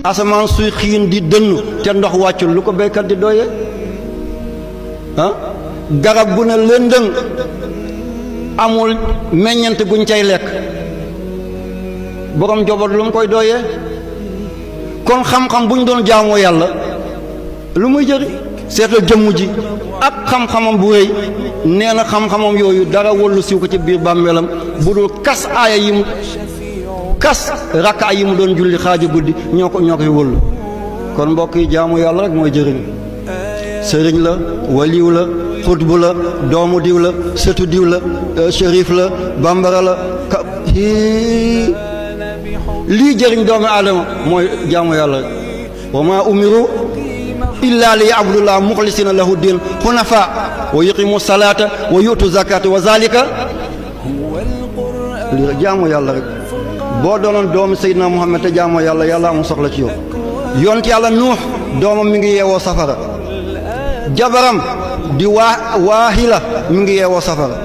asamaan suy xiin di dënn te ndox wàccul lu ko béykat di doyee garab gu ne lëndëng amul meññent guñ cay lekk borom njaboot lu mu koy doyee kon xam-xam bu ñu doon jaamoo yàlla lu muy jëri seetal jëmm ji ak xam-xamam bu rëy nee na xam-xamam yooyu dara wallu siw ko ci biir bàmmeelam bu dul kas aaya yi mu kas rakka yi mu doon julli xaaju guddi ñoo koy wëllu kon mbokk yi jaamu yàlla rek mooy jëriñ sëriñ la waliw la xutbu la doomu diw la sëtu diw la shérif la bambara la lii jëriñ doomu aadama mooy jaamu yàlla rek wa maa umiru illa li ya'budullah muxlisina lahu din xunafa wa yuqimu salata wa yu'tu zakata wa zalika li jaamu yàlla rek boo doonoon doomu Seydina Muhammad te jaamoo yàlla yàlla amul soxla ci yow yont yàlla nuux doomam mi ngi yeewoo safara jabaram di waahila mi ngi yeewoo safara